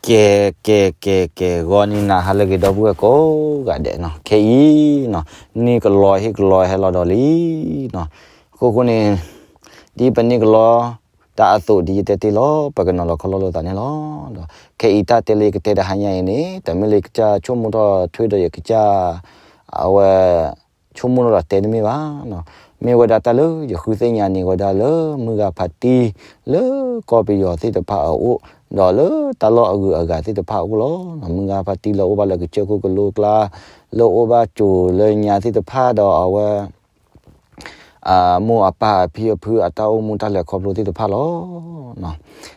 ကဲ ကဲ ကဲ ကဲ ဂီၤနံၤနၤဟါလၢအဂ့ၤ ဒီပုၢ်ဝဲၢ်ကိးဂၤဒဲးနီၤ, ခဲအံၤနီၤ န့ၢ်ကလီဟ့ၣ်ကလီဟဲလီၤဒီးလံနီၤ. အဃိဃိန့ၣ် ဒ်ပန့ၢ်ကလီတၢ်အသိး ဒ်ယတဲတ့ၢ်လီၤ ပကနီၤလီၤခီလီၤလိာ်သးန့ၣ်လီၤ. ဒီးခဲအံၤတၢ်တဲလၢယကတဲတဟါညါအံၤန့ၣ် တမ့ၢ်လၢယကစၢ်ဆိကမိၣ်ထီၣ်ထွဲဒီးယကစၢ် အဝဲ ဆိကမိၣ်ထီၣ်ဒီးတဲတမ့ၢ်ဘၣ်နီၤ. မ့ၢ်ဝဲဒၣ်တၢ်လၢယဃုသ့ၣ်ညါန့ၢ်ဝဲဒၣ်လၢမုၢ်ဂၤဖါတံၢ်လၢကီၢ်ပယီၤသ့ၣ်တဖၣ်အအိၣ် ဒီးလၢတၢ်လီၢ်အဂုၤအဂၤသ့ၣ်တဖၣ်အအိၣ်လီၤ. မုၢ်ဂၤဖါတံၢ်လၢအိၣ်ဘၣ်လၢကစၢၢ်ခိၣ်ကလိကျါ လၢအိၣ်ဘၣ်ကၠိၤလၢညါသ့ၣ်တဖၣ်ဒီးအဝဲ အမိၢ်အပၢ်အဖံအဖုအတၢ်အိၣ်မူတၢ်လဲၤခီဖျိသ့ၣ်တဖၣ်လီၤ.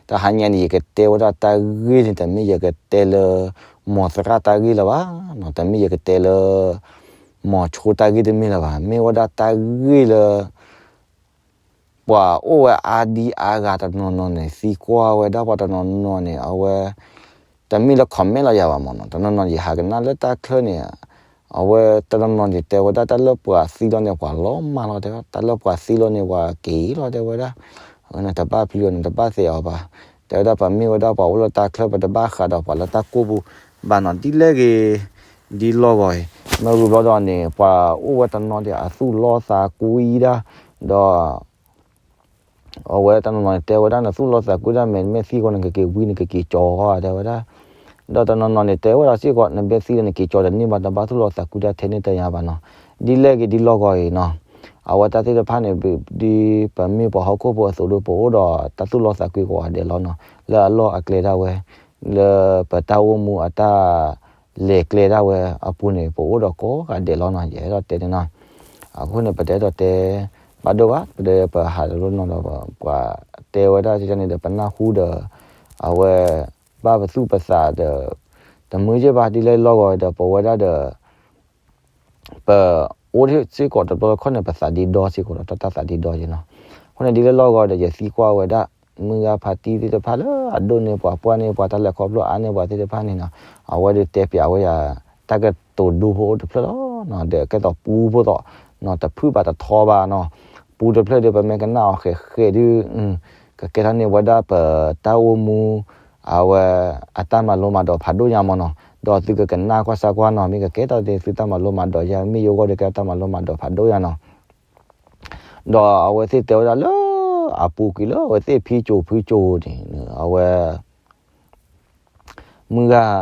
တဟါညါန့ၣ် ယကတဲဝဲဒၣ်တၢ်ဂ့ၢ်န့ၣ် တမ့ၢ်ယကတဲလၢ မိၢ်သရၣ်တၢ်ဂ့ၢ်လၢၤဘၣ်နီၤ, တမ့ၢ်ယကတဲလၢ မိၤဆိတၢ်ဂ့ၢ်တမ့ၢ်လၢၤဘၣ်, မ့ၢ်ဝဲဒၣ်တၢ်ဂ့ၢ်လၢ ပှၤအိၣ်ဝဲအါဒံအါဂၤတနီၤနီၤန့ၣ် သံကွၢ်ဝဲဒၣ်ပှၤတနီၤနီၤန့ၣ် အဝဲ တမ့ၢ်လၢ comment လီၤယၤဘၣ်မ့ၢ်နီၤ, တနီၤနီၤယဟးကနၣ်လၢတၢ်ချၢန့ၣ် အဝဲတနီၤနီၤန့ၣ် တဲဝဲဒၣ်တၢ်လၢပှၤသံလီၤန့ၣ် ပှၤလီၤမၢ်လီၤတဲဝဲ, တၢ်လၢပှၤသံလီၤန့ၣ် ပှၤက့ၤလီၤတဲဝဲဒၣ်, အဝဲန့ၣ်တဘၣ်ပျံၤအီၤန့ၣ် တဘၣ်သ့ၣ်အီၤဘၣ်, တဲဝဲဒၣ်ပမ့ၢ်ဝဲဒၣ်ပှၤအိၣ်လၢတၢ်ချၢ ပတဘၣ်ဃးဒီးပှၤလၢတၢ်ကိၢ်ပူၤဘၣ်နီၤ, ဒ်လဲၣ်ဂ့ၤ ဒ်လီၢ်ဂီၤအံၤ မ့ၢ်ဂ့ၤဘျီဒီးန့ၣ် ပှၤအိၣ်ဝဲတနီၤဒီးအသူၣ်လီသးကွံဒၣ်, ဒီး အဝဲတနီၤနီၤန့ၣ် တဲဝဲဒၣ်နသူၣ်လီသးကွံဒၣ် မ့မ့ၢ်သံဃီန့ၣ် ကက့ၤဝံန့ၣ် ကက့ၤကၠီတဲဝဲဒၣ်, ဒီးတနီၤနီၤန့ၣ် တဲဝဲဒၣ်စ့ၢ်ကီး နမ့ၢ်သံလီၤန့ၣ် က့ၤကၠီတန့ၢ်ဘၣ်, နဘၣ်သူၣ်လီသးကွံဒၣ်ထဲန့ၣ်တယါဘၣ်နီၤ, ဒ်လဲၣ်ဂ့ၤဒ်လီၢ်ဂီၤအံၤနီၤ, အဝဲတၢ်သ့ၣ်တဖၣ်န့ၣ် ဒ်ပမ့ၢ်ပှၤဟီၣ်ခိၣ်ဖိအသိးဒီး ပအိၣ်ဒီးတၢ်သူၣ်လီသးကွံကိးဂၤဒဲးလီၤနီၤ, လၢအလီၢ်အကျဲဒၣ်ဝဲ လၢပတၢ်အိၣ်မူအတၢ်လဲၤကျဲဒၣ်ဝဲအပူၤန့ၣ် ပအိၣ်ဒီးကိးဂၤဒဲးလီၤနီၤ, ယအဲၣ်ဒိးတဲန့ၣ်နီၤ, အဃိန့ၣ် ပတအဲၣ်ဒိးတဲဘၣ်ဒိၣ်ဘၣ်, ပတဲပဟးတလိၣ်နီၤဒီး ပှၤတဲဝဲဒၣ်န့ၣ်ဒီး ပနၢ်ဟူဒီး အဝဲ ဘၣ်ပသူၣ်ပသးဒီး တမုာ်က့ဘၣ်ဒ်လဲၣ်လီၢ်ဂီၤဒီး ပဝဲဒၣ်ဒီး ပအိၣ်စ့ၢ်ကီးတဘျီတခီၣ်န့ၣ် ပသးဒ့ဒီစ့ၢ်ကီးဒီး တၢ်သးဒ့ဒီက့နီၤ, အဃိန့ၣ်ဒ်လဲၣ်လီၢ်ဂီၤဒီး ယသံကွၢ်ဝဲဒၣ် မုၢ်ဂၤဖါတံၢ်သ့ၣ်တဖၣ်လၢအဒိၣ်န့ၢ်ပှၤ ပှၢ်န့ၢ်ပှၤ တၢ်လဲၤခီဖျိအါန့ၢ်ပှၤသ့ၣ်တဖၣ်န့ၣ်နီၤ, အဝဲဒၣ်တဲပၠးဝဲယၤ တၢ်ကတိၤဒိဖိအိၣ်တဖျၢၣ်လီၤ, ဒီးကဲသိးပူဖိသိး တဖုၣ်ဘၣ်တထီဘၣ်နီၤ, ပူတဖျၢၣ်ဒီး ပမ့ၢ်ကနၣ်အီၤဃဲးဃဲးဒုး ကကဲထီၣ်န့ၢ်ဝဲဒၣ်ပတၢ်အိၣ်မူ အဝဲ အတၢ်မၤလိမၤဒိးဖးဒိၣ်ညါမ့ၢ်နီၤ, ဒီးသုကကနၣ်ကွၢ်စၢ်ကွၢ်နီၤ, မ့ၢ်ကကဲထီၣ်န့ၢ်သုတၢ်မၤလိမၤဒိးယါ မ့ၢ်ယဂီၢ်ဒီးကဲထီၣ်တၢ်မၤလိမၤဒိးဖးဒိၣ်ညါနီၤ, ဒီးအဝဲသ့ၣ်တဲဝဲဒၣ်လၢ အပူၤကွံာ်လၢအဝဲသ့ၣ်ဖံကၠိၤဖုကၠိၤန့ၣ် အဝဲ မုၢ်ဂၤ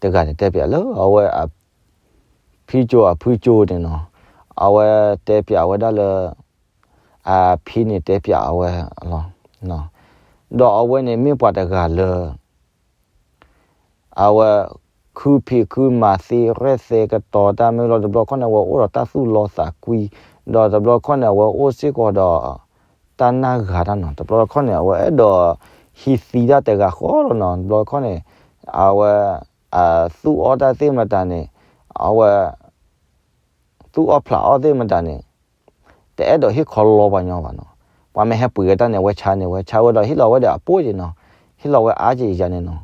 တဂၤန့ၣ် တဲပၠးလၢအဝဲ ဖံကၠိၤအဖုကၠိၤန့ၣ်နီၤ, အဝဲတဲပၠးဝဲဒၣ်လၢ အဖံန့ၣ်တဲပၠးအဝဲလီၤ, ဒီးအဝဲန့ၣ်မ့ၢ်ပှၤတဂၤလၢ အဝဲ ခုဖံးခုမၤသ့ ရဲၣ်သဲကတီၤတၢ်မ့ၢ်လီၤ, တဘျီခီၣ်န့ၣ် အဝဲအိၣ်ဒီးတၢ်သူၣ်လီသးကွံ, ဒီးတဘျီခီၣ်န့ၣ် အဝဲအိၣ်စ့ၢ်ကီးဒီး တၢ်နၢ်ဂၤတၢ်နီၤ, တဘျီခီၣ်န့ၣ် အဝဲအဲၣ်ဒိးဟံးသံဒၣ်တဂၤဃီလီၤနီၤ, တဘျီခီၣ်န့ၣ် အဝဲ အသူၣ်အီၣ်တၢ်သ့ၣ်မတၤန့ၣ် အဝဲ သူၣ်အီၣ်ဖျးအီၣ်သ့ၣ်မတၤန့ၣ် တအဲၣ်ဒိးဟ့ၣ်ခီလီပှၤညီဘၣ်နီၤ, ပှၤမ့ၢ်ဟဲပှ့ၤဝဲတၢ်န့ၣ် အဝဲဆါန့ၣ် ဝဲဆါဝဲဒီးဟ့ၣ်လီၤဝဲဒီးအပိၢ်က့နီၤ, ဟ့ၣ်လီၤဝဲအါက့ယၤန့ၣ်နီၤ,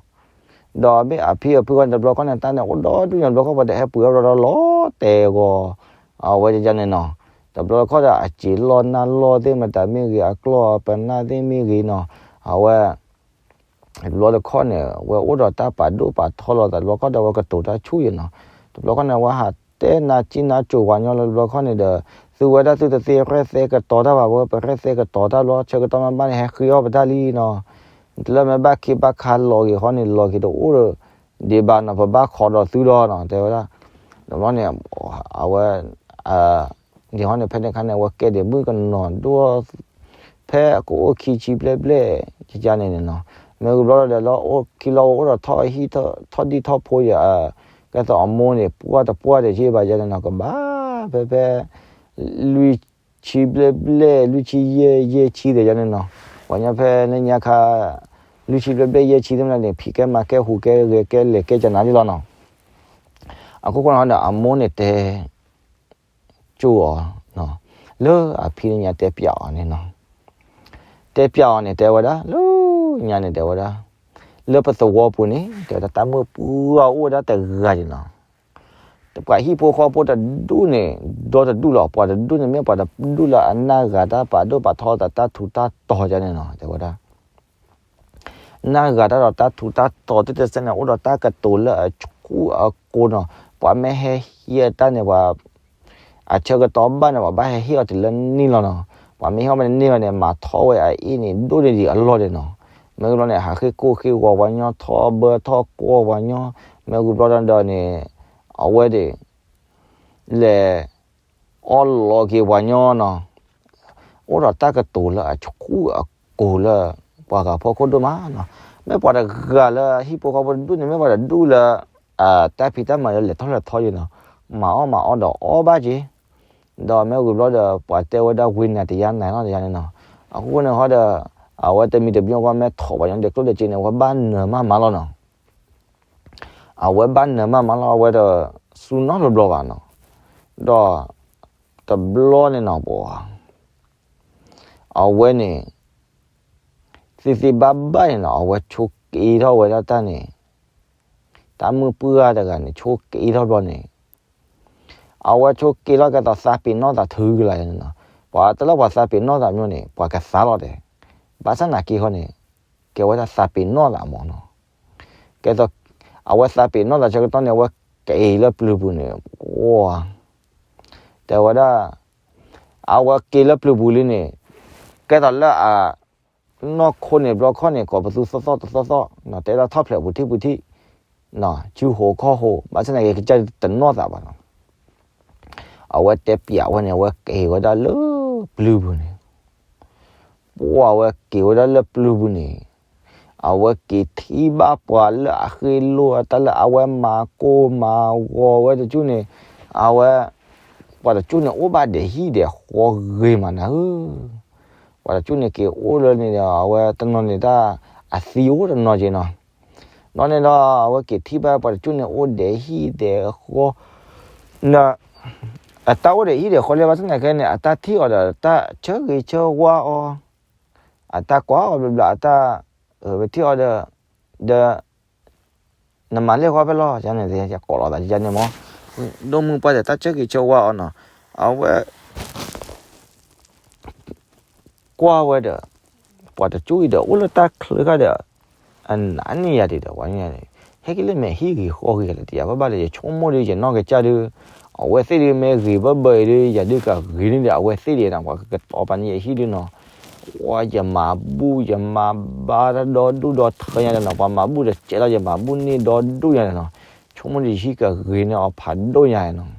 ဒီးမ့ၢ်အဖံအဖုဃီန့ၣ် တဘျီခီၣ်န့ၣ် တၢ်န့ၣ်အိၣ်ဒီဒူၣ်ညါ တဘျီခီၣ်ပှၤတဟဲပှ့ၤအီၣ်ဒီးလီၤတဲာ်ဂီၤ အဝဲန့ၣ်နီၤ, တဘျီခီၣ်ဒီး အစ့လီၢ်နၢ်လီၢ်သ့ၣ်မတၤမ့ၢ်ဂ့ၤ အကျီၢ်အပနၢ်သ့ၣ်မ့ၢ်ဂ့ၤနီၤ, အဝဲ တဘျီတခီၣ်န့ၣ် ဝဲအိၣ်ဒီးတၢ်ပာ်ဒိၣ်ပာ်ထီလီၤသး တဘျီခီၣ်ဒီး ဝဲကတိၤတၢ်ဆူၣ်ယဲနီၤ, တဘျီခီၣ်န့ၣ် ဝဲဟးတဲနါစံၣ်နါကိၤပှၤညီလၢတဘျီခီၣ်န့ၣ်ဒီး သုဝဲဒၣ်သုတသ့ရဲၣ်သဲကတီၤတၢ်ဘၣ် ဝဲပရဲၣ်သဲကတီၤတၢ်ဘျီ ဆၢကတီၢ်မ့ၢ်ဘၣ်န့ၣ် ဟဲဃ့အီၣ်ပတၢ်လံနီၤ, တလၢမ့ၢ်ဘၣ်ခ့ဘၣ်ခါလီၤဂ့ၤဃီန့ၣ် လီၤက့ၤတအိၣ်ဒီး ဒံးဘၣ်နီၤ ပဘၣ်ခိးဒီးသုဒီးနီၤ တဲဝဲဒၣ်, တဘျီန့ၣ် အဝဲ ဒ်ဟီန့ၣ် ဖဲန့ၣ်ခါန့ၣ် အဝဲကဲဒံးမုၣ်ကနီၤဒိၣ် ဖဲအကအိၣ်ခံဆံဘျဲၣ်ဘျဲၣ် ကကန့ၣ်န့ၣ်နီၤ, မ့ၢ်ဂ့ၤဘျီဒီးလီၤအိၣ်ခံလီၤအိၣ်ဒီးထီၣ်ဟံၣ်ထီၣ်ဒံၣ်ထီၣ်ဖိယဲ ကဲသိးအမိၢ်န့ၣ် ပှၢ်တပှၢ်ဒီးက့ဘၣ်ယဲန့ၣ်နီၤ ကဘၣ်ဖဲဖဲ လွံၢ်ဆံဘျဲၣ်ဘျဲၣ် လွံၢ်ဆံယဲၢ် ယဲၢ်ဆံဒီးယဲန့ၣ်နီၤ, ပှၤညီဖဲလၢညါခါ လွံၢ်ဆံဘျဲၣ်ဘျဲၣ်ယဲၢ်ဆံသ့ၣ်မနုၤန့ၣ် ဖံးကဲမၤကဲဟူးကဲဂဲၤကဲလဲၤကဲကနၤလံလီၤနီၤ, အခိၣ်ဃိန့ၣ်ဒီး အမိၢ်န့ၣ်တဲ ကၠိအီၤ လၢအဖံန့ၣ်ညါတဲပၠးအီၤန့ၣ်နီၤ, တဲပၠးအီၤန့ၣ် တဲဝဲဒၣ် လၢညါန့ၣ် တဲဝဲဒၣ် လၢပသဝီပူၤန့ၣ် တဲဝဲဒၣ် တၢ်မုၢ်ပှၢ်အိၣ်ဝဲဒၣ်တဂၤန့ၣ်နီၤ, ပှၤဟံၣ်ဖိဃီဖိတဒူၣ်န့ၣ် ဒီတဒူၣ်လီၤ ပှၤတဒူၣ်န့ၣ် မ့ၢ်ပှၤတဒူၣ်လၢအနၢ်ဂၤတၢ်ပာ်ဒိၣ်ပာ်ထီသးတၢ်ထူးတၢ်တီၤယဲန့ၣ်နီၤ တဲဝဲဒၣ် နၢ်ဂၤတၢ်ဒီးတၢ်ထူးတၢ်တီၤသ့ၣ်တဖၣ်န့ၣ် အိၣ်ဒီးတၢ်ကတိၤလၢအဆူၣ်အကိၤနီၤ. ပှၤမ့ၢ်ဟဲဟံးအတၢ်န့ၣ် ပှၤ အဆၢကတီၢ်ဘၣ်န့ၣ် ပှၤဘၣ်ဟဲဟ့ၣ်အီၤတုၤလၢန့ၣ်လီၤနီၤ. ပှၤမ့ၢ်ဟ့ၣ်အီၤမ့ၢ်န့ၢ်ဘၣ်န့ၣ် မၤထီၣ်ဝဲအအ့ၣ်န့ၣ် ဒိၣ်န့ၢ်ဒံးအလီၢ်ဒဲးနီၤ. မ့ၢ်ဂ့ၤဘျီန့ၣ် ဟးဃ့ကိၢ်ဃ့ဂီၤပှၤညီ ထီၣ်ဘၢထီၣ်ကွီၢ်ပှၤညီ. မ့ၢ်ဂ့ၤဘျီဒီးန့ၣ် အဝဲဒၣ် လဲၤ အီၣ်လီၤက့ၤပှၤညီနီၤ. အိၣ်ဒီးတၢ်ကတိၤလၢအဆူၣ်အကိၤလၢ ပှၤဂၤဖီခိၣ်ဒိၣ်မးနီၤ. မ့ၢ်ပှၤတဂၤလၢဟံၣ်ဖိဃီဖိတဒူၣ်န့ၣ် မ့ၢ်ပှၤတဒူၣ်လၢ အတၢ်ဖံးတၢ်မၤလၢလဲၤထီၣ်လဲၤထီယဲနီၤ. မၤအီၣ်မၤအီဒီးအီၣ်ဘၣ်က့ၤ. ဒီးမ့ၢ်ဂ့ၤဘျီဒီး ပှၤတဲဝဲဒၣ်ဝ့နၤတယါနၤလီၤတယါန့ၣ်နီၤ. အဃိန့ၣ်ဃီဒီး အဝဲတမံၤတဘျီဃီမ့ၢ်ထီၣ်ပှၤညီဒဲးကျိၣ်ဒဲးစ့န့ၣ် အဝဲဘၣ်နၢၤမးမးလီၤနီၤ. အဝဲဘၣ်နၢၤမးမးလီၤ အဝဲဒီး စူၤနီတဘျီဘၣ်နီၤ. ဒီး တဘျီန့ၣ်နီၤ ပှၤ အဝဲန့ၣ် သ့သ့ဘၣ်ဘၣ်န့ၣ်နီၤ အဝဲဆိးက့ထီၣ်ဝဲဒၣ်တၢ်န့ၣ် တၢ်မုၢ်ပှၢ်တဂၤန့ၣ် ဆိးက့ထီၣ်ဘျီန့ၣ် အဝဲဆိးက့ထီၣ်ကဲသိးသးပ့ၤနီၣ်သးထုကလါန့ၣ်နီၤ. ပှၤတလၢပှၤသးပ့ၤနီၣ်သးမ့ၢ်န့ၣ် ပှၤကသါလီၤတဲာ်. ဘၣ်ဆၣ်နာ်က့ဃီန့ၣ် ကဲဝဲဒၣ်သးပ့ၤနီၣ်သးမးနီၤ. ကဲသိး အဝဲသးပ့ၤနီၣ်သးဆၢကတီၢ်န့ၣ် အဝဲက့ၤလၢပျုၤပူၤန့ၣ် ပှၤ တဲဝဲဒၣ် အဝဲက့ၤလၢပျုၤပူၤလံန့ၣ် ကဲသိးလၢအ နီၢ်ခိန့ၣ်ဘျီခီၣ်န့ၣ် ကိးပသူသီၣ်သီၣ်တသီၣ်သီၣ်နီၤ တဲဒၣ်ထီၣ်ဖျဲးပူၤထံၣ်ပူၤထံၣ် ဆူဟိးခီၣ်ဟိး ဘၣ်ဆၣ်နာ်က့ကစၢ်တနီၣ်သးဘၣ်နီၤ. အဝဲတဲပျးဝဲန့ၣ် အဝဲက့ၤဝဲဒၣ်လၢပျုၤပူၤန့ၣ် ပှၤအဝဲက့ၤဝဲဒၣ်လၢပျုၤပူၤန့ၣ် အဝဲက့ၤထံၣ်ဘၣ်ပှၤလၢအဃ့လိာ်အတၢ်လၢအဝဲမၤကိၢ်မၤဂီၤဝဲတကၠူၢ်န့ၣ် အဝဲ ပှၤတကၠူၢ်န့ၣ်အိၣ်ဘၣ်ဒဲးဟံၣ်ဒဲးဃီဂ့ၤမးနၤဧၢ. ပှၤတကၠူၢ်န့ၣ်က့ၤအိၣ်လၢန့ၣ်ဒီး အဝဲတနီၤန့ၣ်တၢ် အသံအိၣ်တနီၤက့ၤနီၤ. နီၢ်န့ၣ်ဒီး အဝဲက့ၤထံၣ်ဘၣ်ပှၤတကၠူၢ်န့ၣ်အိၣ်ဒဲးဟံၣ်ဒဲးဃီ န အတၢ်အိၣ်ဒဲးဟံၣ်ဒဲးဃီလၢဘၣ်ဆၣ်နာ်က့န့ၣ် အတၢ်ထံၣ်အီၤဒီးတၢ်ဆၢဂ့ၤဆၢဝါအီၤ အတၢ်ကွၢ်အီၤဘျီဘျီ အတၢ် ပထံၣ်အီၤဒီး ဒီး နမၤလဲၣ်ဃီဖဲလဲၣ် န့ၣ် ယကိးလီၤသးယန့ၣ်မး ဒိၣ်မုၢ်ပှၢ်ဒီးတၢ်ဆၢဂ့ၤဆၢဝါအီၤနီၤ အဝဲ ကွၢ်ဝဲဒီး ပှၤတကၠူၢ်အံၤဒီးအိၣ်လၢတၢ်ချၢခါဒီး အနးန့ၢ်ယၤဒံးဒီး ပှၤန့ၣ် ဟဲက့ၤလၢမဲာ်ဟံၣ်ဂ့ၤဃီဂ့ၤလၢတယာ်ဘၣ်ဘၣ်လၢယဆိကမိၣ်ဒီးယနီၢ်ကစၢ်ဒီး အဝဲသ့ၣ်ဒုးမ့ၢ်ဂ့ၤဘၢဘၢအံၤဒီး ယၤဒုးကဂ့ၤန့ၢ်ဒီး အဝဲသ့ၣ်ဒံးနီၤ ပှၤကကတီၤပာ်န့ၢ်ယဟံၣ်ဒုးနီၤ ပှၤယမၤဘူၣ်ယမၤဘါတၢ်ဒီဒူၣ်ဒီထၢညါဒီးနီၤ ပှၤမၤဘူၣ်တစဲးလီၤ ယမၤဘူၣ်န့ၢ်ဒီဒူၣ်ညါဒီးနီၤ ဆိကမိၣ်ဒီးယဟံၣ်ကဂ့ၤန့ၢ်အီၤဖးဒိၣ်ညါနီၤ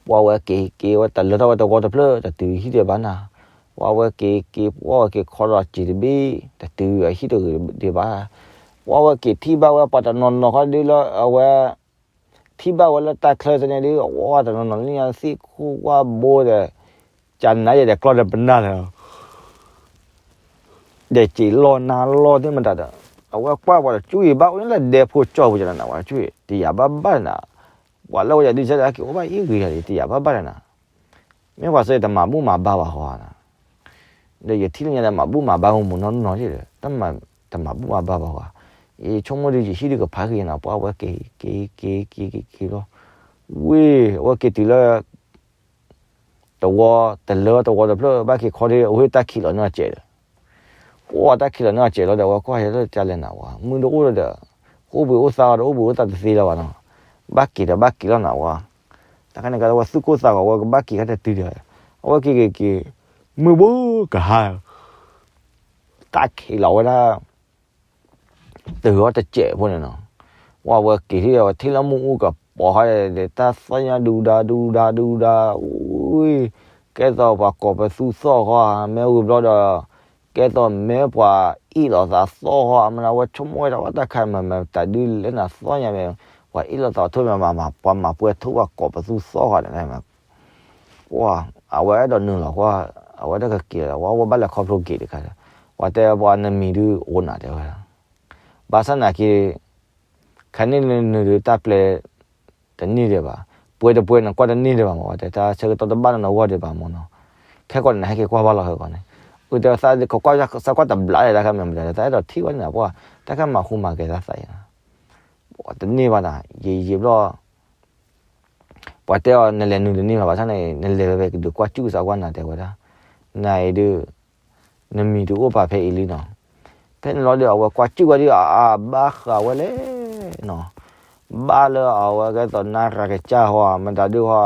ပှၤဝဲက့ၤက့ၤဝဲတလၢထီၣ်ဝဲတဝီတဖျၢၣ် တတုၤဟံၣ်ဒံးဘၣ်နၤ, ပှၤဝဲက့ၤက့ၤ ပှၤဝဲက့ၤခီဒီးစံးတဘ့ၣ် တတုၤအဟံၣ်တဂ့ၤဒံးဘၣ်, ပှၤဝဲက့ၤထံၣ်ဘၣ်ဝဲပှၤတနီၤနီၤခီဒုလၢအဝဲ ထံၣ်ဘၣ်ဝဲလၢတၢ်ချၢသန့ၣ်ဒု အဝဲတနီၤနီၤလၢညါသ့ၣ်ခိၣ်ဝၣ်ဘိဒီး ကနၤယဲဒီးကျီၢ်ဒီးပနၢ်လၢ ဒီးစံးလီၤနၤလီၤသ့ၣ်မတၤဒီး အဝဲကွၢ်ပှၤတကၠူၢ်အံၤဘၣ်အိၣ်လၢဒဲဖိကၠီပူၤကနၤ ပှၤတကၠူၢ်အံၤ တယာ်ဘၣ်ဘၣ်နၤ, ပှၤလၢဝဲယၤဒုးစဲဒီး က့ၤအိၣ်ဘၣ်အံၤဂ့ၤယၤ တယာ်ဘၣ်ဘၣ်နၤ, မ့ၢ်ပှၤစ့တမၤဘူၣ်မၤဘါဘၣ်ဃီနၤ, ဒီးယထံၣ်လၢညါဒီးမၤဘူၣ်မၤဘါမူးမူးနီၢ်နီၢ်ယဲဒီး တမၤဘူၣ်မၤဘါဘၣ်ဃီ, ယဆိကမိၣ်ဒုးယဟံၣ်ဒုးကဖးဂ့ၤနၤ ပှၤဝဲက့ၤက့ၤက့ၤက့ၤက့ၤက့ၤလီၤ, ဝ့ၢ် အဝဲက့ၤတုၤလၢ တဝီတလၢတဝီတဖျၢၣ် ဘၣ်က့ၤခီဒ်အဝဲတၢ်ခံးလီၤန့ၢ်အီၤစဲးဒီး, ပှၤတၢ်ခံးလီၤန့ၢ်အီၤစဲးလီၤဒီး အဝဲကွၢ်ဟဲလၢတၢ်လဲၣ်နၤဝဲ မုၢ်တအိၣ်ဒီး အိၣ်ဘှံးအိၣ်သါဒီး အိၣ်ဘှံးအိၣ်သါတသ့လၢၤဘၣ်နီၤ, ဘၣ်က့ၤဒီးဘၣ်က့ၤလီၤနၤဝဲ, တၢ်ခါန့ၣ်ကဒီးဝဲသူၣ်ကိၢ်သးဂီၤဝဲကဘၣ်က့ၤခါတတုၤဒီး, အဝဲက့ၤက့ၤက့ၤ, မုၢ်ဘိကဟါ တၢ်ခံးလီၤဝဲဒၣ် တုၤအီၤတစဲးဖိန့ၣ်နီၤ, ပှၤဝဲက့ၤထံၣ်ဒီးဝဲထံၣ်လၢမုၢ်အူကပီၤခါဒီး တၢ်သီၣ်ညါဒူဒါဒူဒါဒူဒါ, ဝ့ၢ် ကဲသိးပှၤကိးပသူသီၣ်ဃီ မ့ၢ်ဝံၤဘျီဒီး ကဲသိးမ့ၢ်ပှၤအ့ၣ်လိာ်သးသီၣ်ဃီ မ့ၢ်ဝဲဆိကမိၣ်ဝဲဒၣ်တၢ်ခါမၤမၤတၢ်ဒုးလဲၣ်နၤသီၣ်ညါမ့ၢ် ပှၤအ့ၣ်လိာ်သးထိၣ်မ့ၢ် ပှၤမၤပှဲၤထိၣ်ပှၤကိးပသူသီၣ်ဃီန့ၣ် ပှၤ အဝဲအဲၣ်ဒိးနုာ်လီၤကွၢ်, အဝဲတကက့ၤလီၤ ပှၤဝဲဘၣ်လဲၤခီဖျိက့ၤတခါဒီး, ပှၤတဲပှၤနမံၤဒုးအိၣ်နၤတဲဝဲ, ဘၣ်ဆၣ်နာ်က့ ခါန့ၣ်နုာ်ဒုးတၢ်ပျဲ တန့ၢ်ဒံးဘၣ်, ပှဲၤတပှဲၤနကွၢ်တန့ၢ်ဒံးဘၣ်မး ပှၤတဲတၢ်ဆၢကတီၢ်တဘၣ်နီၢ်နီၢ်ဂီၢ်ဒံးဘၣ်မးနီၤ, ခဲကီးန့ၣ်နဟဲက့ၤကွၢ်ဘၣ်လီၤခဲကီးန့ၣ်, အုတသးကကွၢ်စၢ်ကွၢ်တဘျးလဲၣ်တၢ်ခါမ့ၢ်မတၤ တၢ်အဲၣ်ဒိးထံၣ်ဝဲန့ၣ်ပှၤ တၢ်ခါမၤဃူမၤကဲၤသးသးအံၤနီၤ တန့ၢ်ဘၣ်နၤ ယံာ်ယံာ်ဘျီ ပှၤတဲအီၤ နလဲၤနုာ်တန့ၢ်ဘၣ် ဘၣ်ဆၣ်န့ၣ် နလဲၤဝဲဖဲကဒုးကွၢ်စူၣ်ကစၢ်ကွၢ်နၤတဲဝဲဒၣ်, နၤအံၤဒုး နမံၤဒုးအိၣ်ပာ်ဖဲအံၤလံနီၤ, ဖ ဖဲန့ၣ်လီၤဒီး အဝဲကွၢ်စံၣ်ဝဲဒီး အဘၣ်ဃးဝဲလဲၣ်နီၤ, ဘၣ်လၢအဝဲကဲသိးနၢ်ရၤကစၢ်ဟီ မတၤဒုဟီ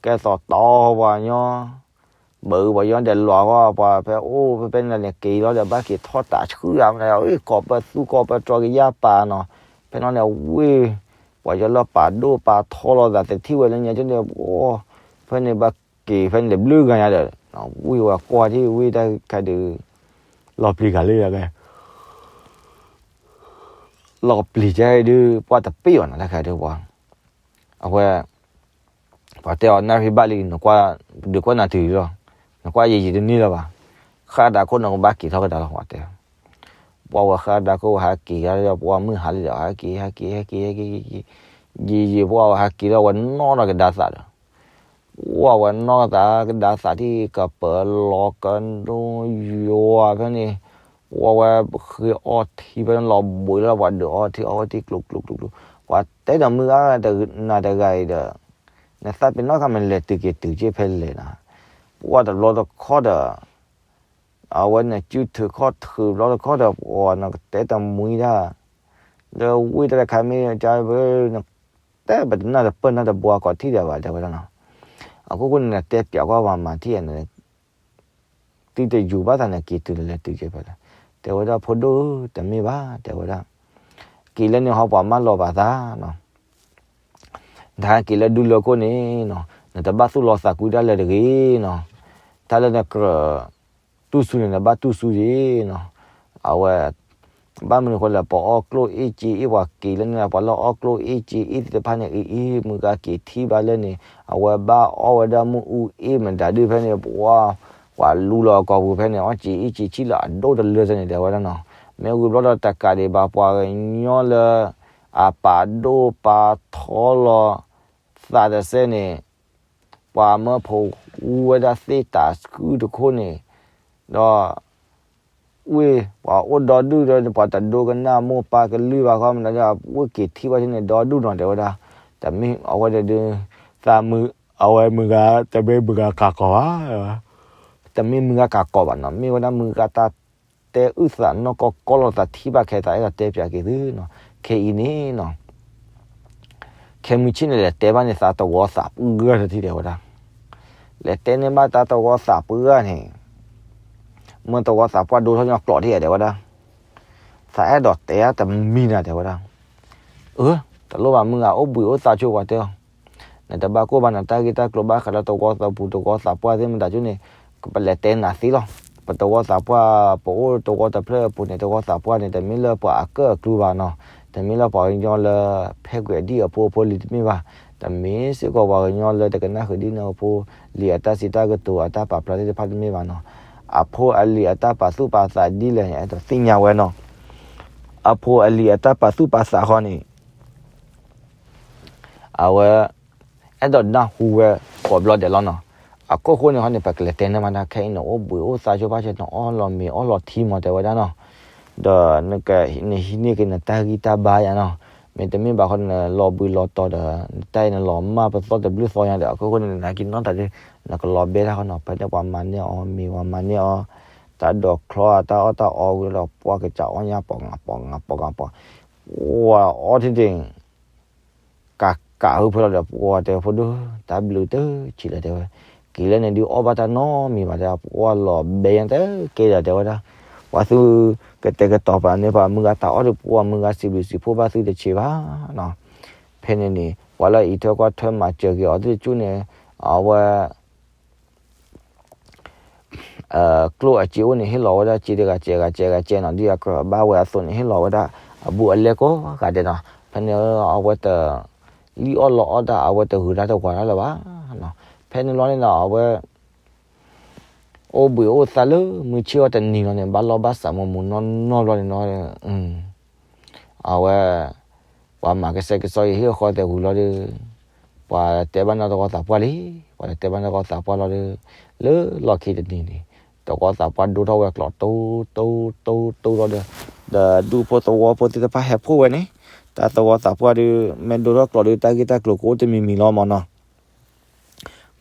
ကဲသိးတီပှၤညီ ဘၣ်အုးပှၤညီဒီးလီၤဃီ ပှၤဖဲအိၣ်ဖဲဖဲန့ၣ်န့ၣ် က့ၤလီၤဒီး ဘၣ်က့ၤထီၣ်တးဆှုၣ်ဧါ မတၤ ကိးပသူကိးပတြီကယၢ်ပာ်နီၤ, ဖဲန့ၣ်န့ၣ်ဝ့ၢ် ပှၤညီလၢပာ်ဒိၣ်ပာ်ထီလီၤသး သထံၣ်ဝဲလၢညါကန့ၣ် ဖဲန့ၣ်ဘၣ်က့ၤဖဲန့ၣ်တဘျုးဂၤညါဒီး ဝ့ၢ်ဝဲကွၢ်ထံၣ်ဝ့ၢ်တၢ်ခါဒုး လီၤပျံၤဂၤလံဒီး လီၤပျံၤကဲဒုး ပှၤတပ့ၢ်အီၤနီၤ တၢ်ခါဒုးပှၤ အဝဲ ပှၤတဲအီၤ နၢ်ရံၣ်ဘၣ်လံ နကွၢ် ဒုးကွၢ်နၤတုၤလီၤ, နကွၢ်ယံာ်ယံာ်တန့ၢ်လၢၤဘၣ်, ဃၣ်တၢ်ခိၣ်နကဘၣ်က့ၤထီၣ်ကဒါလီၤ ပှၤတဲ, ပှၤဝဲဃၣ်တၢ်ခိၣ်ဟးက့ၤကဒါလီၤ ပှၤမုၢ်ဟါလံဒီး ဟးက့ၤ ဟဲက့ၤ ဟဲက့ၤ ဟဲက့ၤ ယံာ်ယံာ် ပှၤဝဲဟးက့ၤလီၤ ဝဲနီၣ်ဒီးကဒါသးဒီး ပှၤဝဲနီၣ်သးကဒါသးထံၣ် ကပၢၤလီၤကဒိယွၤဖဲန့ၣ်, ပှၤဝဲဃ့အီထံဖဲန့ၣ် လီၤဘှံးလီၤ ပှၤဒုးအီထံအီဝဲထံကျိၤကျိၤကျိၤကျိၤ, ပှၤတဲဒီးမုၢ်ဂၤတဂၤအံၤဒီး နသးပ့ၤနီၣ်ခါ မ့ၢ်လဲၤတုၤက့ၤတုၤက့ၤဖဲလဲၣ်နီၤ, ပှၤတဘျီတခီၣ်ဒီး အဝဲန့ၣ်စုထုးခီၣ်ထုးဘျီတခီၣ်ဒီး ပှၤနကတဲတမှံတၢ် လၢဝ့ၢ်တၢ်တခါမ့ၢ် တဲပတနၢ်တပၢၢ်နၢ်တဘှါကီးထံၣ်ဒီးဘၣ် တဲဝဲဒၣ်နီၤ, အခိၣ်ဃိန့ၣ် နတဲပၠးကွၢ်ပှၤမၤထံၣ်ဧါန့ၣ် သုတယူၤဘၣ်သးန့ၣ် က့ၤတုၤလဲၤတုၤက့ၤဖဲလဲၣ်, တဲဝဲဒၣ် ဖိဒိၣ်ဧၢ တမ့ၢ်ဘၣ် တဲဝဲဒၣ်, က့ၤလၢန့ၣ်ဟီပှၤမၢလီၤဘၣ်သးနီၤ တၢ်က့ၤလၢဒူလၢခိၣ်န့ၣ်နီၤ နတဘၣ်သူၣ်လီၤသးကွံတၢ်လၢတဂ့ၤနီၤ, တၢ်လၢနကြၢးတူၢ်ဆူန့ၣ် နဘၣ်တူၢ်ဆူယ့ၤနီၤ, အဝဲ ဘၣ်မနုၤဃိလဲၣ် ပှၤအီၣ်ကျိၣ်အ့ၣ်က့အ့ၣ် ပှၤက့ၤလၢန့ၣ် ပှၤလၢအီၣ်ကျိၣ်အ့ၣ်က့အ့ၣ်သ့ၣ်တဖၣ်န့ၣ် အံၤအံၤ မုၢ်ဂၤက့ၤထံၣ်ဘၣ်လၢန့ၣ် အဝဲဘၣ်အီၣ်ဝဲဒၣ်မ့ၣ်အူအ့ၣ်မတၤဒုးဖဲန့ၣ် ပှၤ ပှၤလူလီၤအကိာ်ပူၤဖဲန့ၣ် အီၣ်က့အ့ၣ်က့ဆံၣ်လၢအဒိၣ်တလၢသ့ၣ်န့ၣ် တဲဝဲဒၣ်နီၤ, မ့ၢ်ဝံၤဘျီဒီးတကးဒံးဘၣ် ပှၤကညီလၢ အပာ်ဒိၣ်ပာ်ထီလီၤ သးတစဲးန့ၣ် ပှၤမၢဖိဃူဝဲဒၣ်သ့ၣ်တၤဆှုၣ်တခိၣ်န့ၣ်, ဒီး ဝ့ၢ်ပှၤအိၣ်ဒီဒူၣ်ဒီး ပှၤတဒိကနၣ်မိၢ်ပၢ်ကလုၢ်ဘၣ်ဃီ မတၤဒုး ဝ့ၢ်က့ၤထံၣ်ဘၣ်ထံၣ်န့ၣ်ဒီဒူၣ်နီၤ တဲဝဲဒၣ်, တမ့ၢ်အဝဲဒၣ်ဒုး သးမုၢ် အဝဲမုၢ်ဂၤ တမ့ၢ်မုၢ်ဂၤကးကီးဘၣ်, တမ့ၢ်မုၢ်ဂၤကးကီးဘၣ်နီၤ မ့ၢ်ဝဲဒၣ်မုၢ်ဂၤတၢ်တဲအုၣ်သးနီၢ်ကီၢ်ကီၢ်လီၤသးထံၣ်ဘၣ်ခဲသးအဲၣ်ဒိးတဲပၠးက့ၤသုနီၤ, ခဲအံၤန့ၣ်နီၤ ခဲမုၢ်ဆ့ၣ်န့ၣ် လဲၤတဲဘၣ်န့ၣ် သးတဝီသးပှၢ်တထံၣ်တဲဝဲဒၣ်, လဲၤတဲန့ၢ်ဘၣ်တၢ်တဝီသးပှၢ်န့ၣ်, မ့ၢ်တဝီသးပှၢ်ဒိထီၣ်ညီကျိးထံၣ်တဲဝဲဒၣ်, သးအဲၣ်ဒိးတဲတမံၤနၤတဲဝဲဒၣ်, အၢ တလိၣ်ဘၣ်မုၢ်ဂၤအိၣ်ဘှံးအိၣ်သါဆိပှၤတဲအီၤ နတဘၣ်ကိၢ်ဘၣ်နတၢ်ဂ့ၢ်တၢ်ကျိၤဘၣ်ဃးလၢတဝီသးပူၤ တဝီသးပှၢ်သ့ၣ်မတၤကၠိန့ၣ်, ပလဲၤတဲနၤသ့လီၤ. ပတဝီသးပှၢ် ပအိၣ်တဝီတဖျၢၣ်အပူၤန့ၣ် တဝီသးပှၢ်န့ၣ် တမ့ၢ်လၢပှၤအကၢၣ်အကျူဘၣ်နီၤ. တမ့ၢ်လၢပှၤကညီလၢ ဖဲကွံာ်အဒံၣ်အဖိအဖိလံတမ့ၢ်ဘၣ်. တမ့ၢ်စ့ၢ်ကီးပှၤကညီလၢတကနၣ်ဃုာ်ဒ်န့ၣ်အဖိလံာ်အတၢ်စံးတၢ်ကတိၤအတၢ်ပာ်ဖျါသ့ၣ်တဖၣ်တမ့ၢ်ဘၣ်နီၤ. အဖိအလံာ်အတၢ်ပာ်သူၣ်ပာ်သးဒ်လဲၣ်န့ၣ် အဲၣ်ဒိးသ့ၣ်ညါဝဲနီၤ. အဖိအလံာ်အတၢ်ပာ်သူၣ်ပာ်သးဃီန့ၣ် အဝဲ အဲၣ်ဒိးနၢ်ဟူဝဲကိးဘျီဒဲးလီၤနီၤ. အခိၣ်ဃိန့ၣ်ဟီန့ၣ် ပကလဲၤတဲန့ၢ်မးဒၣ်ခဲအံၤန့ၣ် အိၣ်ဘှံးအိၣ်သါဆိဘၣ်ဆၣ် နအီၣ်လီၤမ့ၤအီလီၤထံမးတဲဝဲဒၣ်နီၤ. ဒီးနက နဟံးန့ၢ်က့ၤနတၢ်ဂံၢ်တၢ်ဘါယါနီၤ. မ့တမ့ၢ်ဘၣ်ဃီန့ၣ် နလီၤဘှံးလီၤတီၤဒီး နတၢ်အံၤနလီၤမၢ်ပသီၣ်တဘျုးသီညါဒီး အခိၣ်ဃိန့ၣ် နကနၣ်က့ၤနီၢ်တၢ်ဒ် နကလီၤဘဲတၢ်ဃီနီၤ. ဖဲန့ၣ်ပှၤမၤန့ၢ်အီၤမ့ၤ ပှၤမၤန့ၢ်အီၤ တၢ်ဒိးချီအတၢ်အီၣ်တၢ်အီဝံၤဒီး ပှၤကစးအီၣ်ညါပှၤဂၤပှၤဂၤပှၤဂၤပှၤ ပှၤအီၣ်ထံၣ်ဒ့ၣ် ကးကးဟုဖဲလီၤဒီး ပှၤတဲဖိဒိၣ် တၢ်ဘျုးတဆံးလၢၤတဲဝဲ, က့ၤလၢန့ၣ်ဒုးအီၣ်ဘၣ်တၢ်နီတမံၤဘၣ်တဲ ပှၤလီၤဘဲယါတကဲဒီးတဲဝဲဒၣ်, ပှၤသုကတဲာ်ကတီၤပာ်န့ၢ်ပှၤမုၢ်ဂၤတၢ်အီၣ်ဒီး ပှၤမုၢ်ဂၤစံးဘျုးစံးဖှိၣ်ဘၣ်သုတဆံးဘၣ်နီၤ. ဖဲန့ၣ်န့ၣ် ပှၤလၢအံးထွဲကွၢ်ထွဲမၤစၢၤက့ၤအီၤသ့ၣ်တဖၣ်န့ၣ် အဝဲ ကျိၣ်အစ့အိၣ်န့ၣ် ဟ့ၣ်လီၤဝဲဒၣ်စ့တဂၤစဲးဂၤစဲးဂၤစဲးနီၤ ဒ်အကြၢးဘၣ်ဝဲအသိးန့ၣ် ဟ့ၣ်လီၤဝဲဒၣ်အဘူးအလဲကိးဂၤဒဲးနီၤ. ဖဲန့ၣ် အဝဲတလံၣ်အီၣ်လီအီၣ်တၢ် အဝဲတဂုၤတၢ်တဝၤတၢ်လၢၤဘၣ်နီၤ. ဖဲန့ၣ်လီၤန့ၣ်ဒီး အဝဲ အိၣ်ဘှံးအိၣ်သါလၢမုၢ်ဆ့ၣ်အီၤတနံၤလီၤန့ၣ် ဘၣ်လီၢ်ဘၣ်စးမူးမူးနီၢ်နီၢ်ဘျီန့ၣ်နီၤ အဝဲ ပှၤမၤကစဲကစီယဟ့ၣ်အဃီသဲးဝံၤလီၤဒီး ပှၤတဲဘၣ်န့ၢ်တဝီသးပှၢ်လံ. ပှၤတဲဘၣ်န့ၢ်တဝီသးပှၢ်လီၤဒီး လၢလီၢ်ခံတနံၤန့ၣ် တဝီသးပှၢ်ဒိထီၣ်ဝဲကျိးတိတိတိတိလီၤဒီး ဒီးဒူၣ်ဖိသဝီဖိသ့ၣ်တဖၣ်ဟဲဖှိၣ်ဝဲန့ၣ် တၢ်သဝီသးပှၢ်ဒီး မ့ၢ်ဒိထီၣ်ကျိးဒီး တၢ်ဂ့ၢ်တၢ်ကျိၤကအိၣ်တမံၤမံၤလီၤမၢ်နီၤ.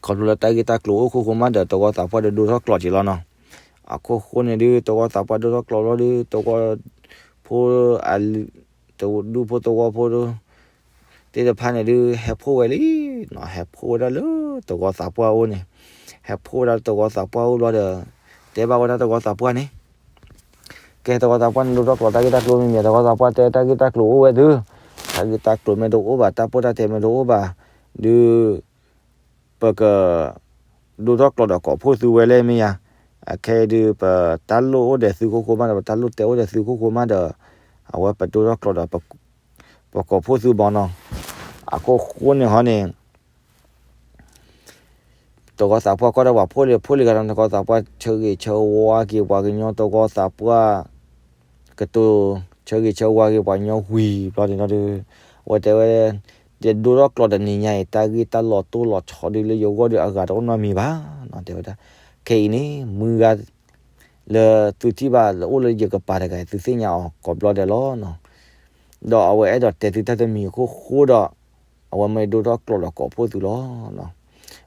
ခီဖျိလၢတၢ်ဂ့ၢ်တၢ်ကျိၤအိၣ်ခိၣ်ဃိမးဒီး တဝီသးပှၢ်ဒီးဒိထီၣ်ကျိးက့ၤလီၤနီၤ. အခိၣ်ဃိန့ၣ်ဒုး သဝီသးပှၢ်ဒိၣ်ထီၣ်ကျိးလီၤဒုး သဝီဖိ အ ဒူၣ်ဖိသဝီဖိ သ့ၣ်တဖၣ်န့ၣ်ဒုး ဟဲဖှိၣ်ဝဲလံ, ဟဲဖှိၣ်ဝဲဒၣ်လၢသဝီသးပှၢ်အအိၣ်န့ၣ်, ဟဲဖှိၣ်ဝဲဒၣ်လၢသဝီသးပှၢ်အအိၣ်ဘျီဒီး တဲဘၣ်ဝဲဒၣ်သဝီသးပှၢ်န့ၣ်, ကဲသဝီသးပှၢ်န့ၣ် ဒိၣ်ထီၣ်ကျိးတၢ်ဂ့ၢ်တၢ်ကျိၤမ့မ့ၢ် သဝီသးပှၢ်တဲတၢ်ဂ့ၢ်တၢ်ကျိၤအိၣ်ဝဲဒုး, တၢ်ဂ့ၢ်တၢ်ကျိၤမ့ၢ်တအိၣ်ဘၣ် တၢ်ပိၢ်တၢ်တဲမ့ၢ်တအိၣ်ဘၣ်ဒုး ပက ဒိၣ်ထီၣ်ကျိးဒီးကိးဖှိၣ်သုဝဲလဲၣ်မ့ၢ်ယါ, အခဲအံၤဒုး ပတၢ်လိၣ်အိၣ်ဒီးသုခိၣ်ဃိမးဒီး ပတၢ်လိၣ်တဲအိၣ်ဒီးသုခိၣ်ဃိမးဒီး အဝဲပဒိၣ်ထီၣ်ကျိးဒီး ပကိးဖှိၣ်သုဘီနီၤ, အခိၣ်ဃိန့ၣ်ဟီန့ၣ် သဝီသးပှၢ်ကွၢ်ဒီးပှၤဖှိၣ်လံ ဖှိၣ်လံဂၤဒီး သဝီသးပှၢ်ဆၢဂ့ၤဆၢဝါက့ၤပှၤကညီ သဝီသးပှၢ် ကတိၤ ဆၢဂ့ၤဆၢဝါက့ၤပှၤကညီဝံၤဘျီန့ၣ်ဒီး အဝဲတဲဝဲ ယဒိၣ်ထီၣ်ကျိးတနံၤညါအံၤ တၢ်ဂ့ၢ်တၢ်လီၤတိၢ်လီၤဆီဒုးလၢယဂီၢ်ဒီးအဂၤတအိၣ်နီတမံၤဘၣ်နီၤ တဲဝဲဒၣ်, ခဲအံၤန့ၣ် မုၢ်ဂၤ လၢသုထံၣ်ဘၣ်လၢအိၣ်လၢယကပၤတဂၤအံၤ သုသ့ၣ်ညါအီၤကိးဘျီဒဲးလီၤနီၤ, ဒီးအဝဲအဲၣ်ဒိးတဲသုတၢ်တမံၤအခိၣ်ဃိဒီး အဝဲမ့ၢ်ဒိၣ်ထီၣ်ကျိးဒီးကိးဖှိၣ်သုလီၤနီၤ,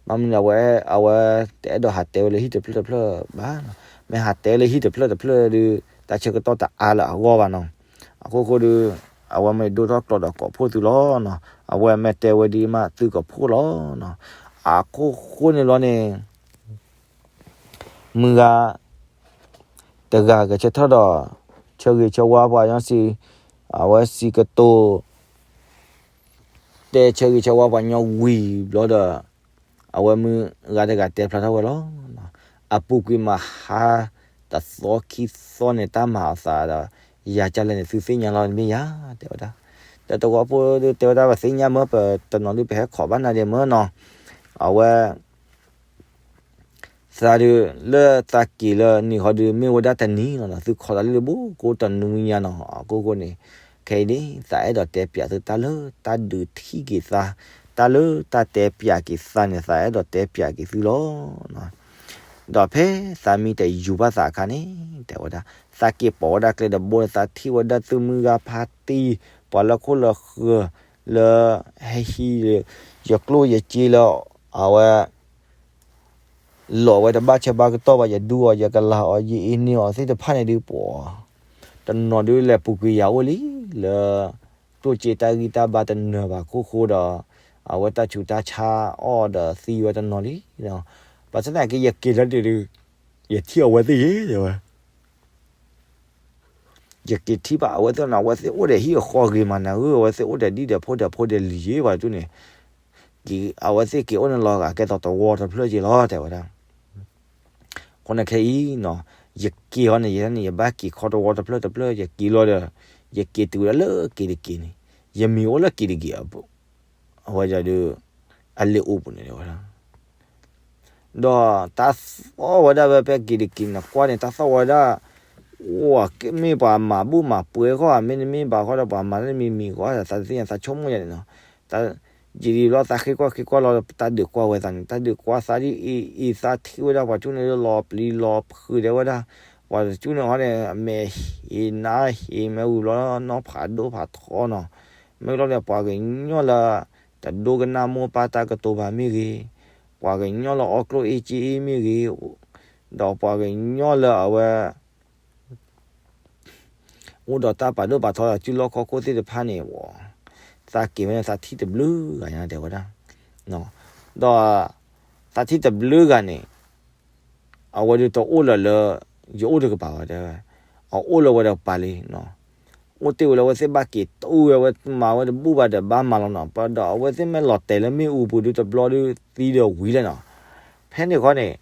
ဘၣ်မနုၤအဝဲ အဝဲတအဲၣ်ဒိးဟးတဲဝဲလၢဟံၣ်တဖျၢၣ်တဖျၢၣ်ဘၣ်နီၤ, မ့ၢ်ဟးတဲလၢဟံၣ်တဖျၢၣ်တဖျၢၣ်ဒုး တၢ်ဆၢကတီၢ်တအါလၢအဂီၢ်ဘၣ်နီၤ, အခိၣ်ဃိဒုး အဝဲမ့ၢ်ဒိၣ်ထီၣ်ကျိးဒီးကိးဖှိၣ်သုလီၤနီၤ, အဝဲမ့ၢ်တဲဝဲဒ်မးသုကဖှိၣ်လီၤနီၤ, အခိၣ်ဃိန့ၣ်ဘျီန့ၣ် မုၢ်ဂၤ တဂၤဂဲၤဆၢထၢၣ်ဒီး ဆၢဂ့ၤဆၢဝါပှၤကညီစံး, အဝဲစံးကတိၤ တဲဆၢဂ့ၤဆၢဝါပှၤကညီဝံၤဘျီဒီး အဝဲမုၢ်ဂၤတဂၤတဲဖျါထီၣ်ဝဲလီၤ, အပူၤကွံာ်မဟါတသီခံသီန့ၣ် တၢ်မၤအသးဒီး ယၤကလဲၣ်န့ၣ် သုသ့ၣ်ညါလီၤမ့ၢ်ယါ တဲဝဲဒၣ်, ဒီးသဝီဖိဒုးတဲဝဲဒၣ် ပသ့ၣ်ညါမၢ ပတနီၤဒုး ပဟဲခိးဘၣ်နၤဒဲးမၢနီၤ, အဝဲ သးဒုး လၢသးက့ၤလၢနံၤဟီဒုး မ့ၢ်ဝဲဒၣ်တနံၤလီၤနီၤ, သုခိးသးလၢလၢဘိကိးတနွံညါနီၤ, အခိၣ်ဃိန့ၣ် ခဲအံၤန့ၣ် သးအဲၣ်ဒိးတဲပၠးသုတၢ်လၢတၢ်ဒုးထံၣ်က့ၤသး, တၢ်လၢတၢ်တဲပၠးက့ၤသးန့ၣ် သးအဲၣ်ဒိးတဲပၠးက့ၤသုလီၤ. ဒီးဖဲသးမံတယူၤဘၣ်သးအခါန့ၣ် တဲဝဲဒၣ်, သးက့ၤပိာ်ဝဲဒၣ်ကျဲတဘိန့ၣ် သးထံၣ်ဝဲဒၣ်သုမုၢ်ဂၤဖါတံၢ် ပှၤလၢခိၣ်လၢဃၢၤ လၢဟဲဟံး ယကျိၣ်ယစ့လၢ အဝဲ လီၤဝဲတဘၣ်ဆၢဘၣ်ကတီၢ်ဘၣ်, ယဒူအီၤ ယကလၤအီၤ ယအ့န့ၢ်အီၤသ့ၣ်တဖၣ်န့ၣ်ဒုး ပှၤတနီၤဒုးလဲၤပူၤကွံာ်ယၤအိၣ်လံ, လၢကျိၣ်စ့တၢ်ဂံၢ်တၢ်ဘါတနၢၤဘၣ်အခိၣ်ဃိဒီး အဝဲတၢ်ဆူးတၢ်ဆါအီၣ်ဒီးသံဝဲတနီၤလံ. ဘၣ်ဆၣ်သနာ်က့ ယက့ၤလၢဒုးဒုး ယထံၣ်အဝဲသ့ၣ်ယဲ တဲဝဲ ယက့ၤထံၣ်ဘၣ်အဝဲသ့ၣ်နီၤ, အဝဲသ့ၣ်အိၣ်ဒီးဟံၣ်အဃီဂ့ၤမးနၤဧၢ, အဝဲသ့ၣ်အိၣ်ဒီးဒံၣ်ဒီးဖိဒီးဖိဒီးလံၤယဲ ပှၤတကၠိန့ၣ်, အဝဲသ့ၣ်က့ၤအိၣ်န့ၣ်လီၤဂာ်ကဲသိးသဝီတဖျၢၣ်က့ၤလီၤ တဲဝဲဒၣ်. အဃိန့ၣ်ခဲအံၤနီၤ, ယက့ၤဟီန့ၣ် ယဲန့ၣ် ယဘၣ်က့ၤခီသဝီတဖျၢၣ်တဖျၢၣ် ယက့ၤလီၤဒီး ယက့ၤတုၤဝဲဒၣ်လၢက့ၤတက့ၤန့ၣ်, ယမံၤအိၣ်လၢက့ၤတက့ၤ အဝဲဒၣ်ဒုး အလ့ၣ်အိၣ်ပူၤန့ၣ် တဲဝဲဒၣ် ဒီးတၢ်သီၣ်ဝဲဒၣ်ဝဲဖဲက့ၤတက့ၤန့ၣ် ကွၢ်န့ၣ် တၢ်သီၣ်ဝဲဒၣ်, အိၣ်ကမ့ၢ်ပှၤမၤဘူၣ်မၤပှဲၤဃီ, မ့တမ့ၢ်ဘၣ်ဃီဒီးပှၤမၤလၢမံၤမံၤဃီ, သးသ့ၣ်ညါသးဆိကမိၣ်ယၤန့ၣ်နီၤ, တၢ်ယံာ်ဒံးဘျီ သးဃ့ကွၢ်ဃ့ကွၢ်လီၤ တၢ်ဒုးကွၢ်ဝဲသးန့ၣ်, တၢ်ဒုးကွၢ်သးဒ်အံၤအံၤ သးထံၣ်ဝဲဒၣ်ပှၤကၠိန့ၣ် လီၤပျံၤလီၤဖုးဒဲးဝဲဒၣ်, ပှၤကၠိန့ၣ်ဃီန့ၣ် အမဲာ်ဟ့ၣ်နါဟ့ၣ်မဲာ်ဝံၤဘျီ နီၢ်ဖးဒိၣ်ဖးထီနီၤ, မ့ၢ်လီၤန့ၣ် ပှၤကညီလၢ တဒိကနၣ်မိၢ်ပၢ်တၢ်ကတိၤဘၣ်မ့ၢ်ဂ့ၤ, ပှၤကညီလၢအီၣ်ကျိၣ်အ့ၣ်စ့အ့ၣ်မ့ၢ်ဂ့ၤ, ဒီးပှၤကညီလၢအဝဲ အိၣ်ဒီးတၢ်ပာ်ဒိၣ်ပာ်ထီသးစုလီၢ်ခီၣ်ခိၣ်သ့ၣ်တဖၣ်န့ၣ်, သးက့ၤဖဲန့ၣ် သးထံၣ်တဘျုးဂၤညါတဲဝဲဒၣ်, ဒီး သးထံၣ်တဘျုးဂၤန့ၣ် အဝဲဒုးတအိၣ်လၢၤလၢ ယအိၣ်တကပၤဘၣ်တဲဝဲ, အအိၣ်လၢၤဝဲတကပၤလံ, အိၣ်တ့ၢ်ဝဲလၢအဝဲသ့ၣ်ဘၣ်က့ၤတူၢ်ဝဲ အဝဲမၤဝဲတဘူၣ်ဘၣ်ဒီးဘၣ်မၤလီၤနီၤ, ဒီးအဝဲသ့ၣ်မ့ၢ်လီၤတဲာ်လၢမ့ၣ်အူပူၤဒုးတဘျီဒုးသံဒီးဝံၤလံနီၤ, ဖဲန့ၣ်ခီန့ၣ်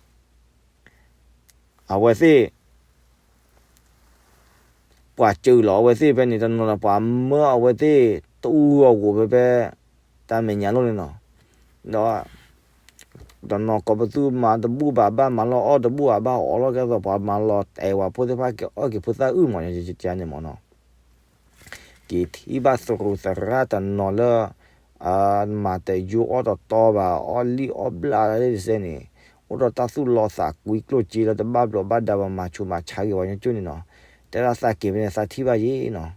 အဝဲသ့ၣ် ပှၤစၢလီၤအဝဲသ့ၣ်ဖဲန့ၣ်တနီၤနီၤ, ပှၤမၢအဝဲသ့ၣ်တူၢ်အဂီၢ်ဖဲဖဲ တၢ်မဲာ်ညါလိၤန့ၣ်နီၤ, ဒီး တနီၤကိးပသူမၤတဘူၣ်ဘၣ်ဘၣ်မၤလီၤအီၣ်တဘူၣ်ဘၣ်ဘၣ်အီၣ်လီၤ ကဲသိးပှၤမၤလီၤတဲာ်ဝဲဖိသ့ၣ်တဖၣ်က့ၤအီၣ်က့ၤဖိသၣ်အုၣ်မးန့ၣ်မ့ၢ်နီၤ, က့ၤထံၣ်ဘၣ်သရူးသရၣ်တနီၤလၢ မၤတယိအီၣ်တတီဘၣ် အီၣ်လံၣ်အီၣ်ဘျၣ်တစဲးန့ၣ်, အိၣ်ဒီးတၢ်သူၣ်လီသးကွံကျိၣ်စ့လၢတဘၣ်ဘျီးဘၣ်ဒါဘၣ် မၤဆူးမၤဆါက့ၤပှၤကၠိန့ၣ်နီၤ, တဲဒၣ်သးက့ၤဖဲန့ၣ်သးထံၣ်ဘၣ်ယဲနီၤ,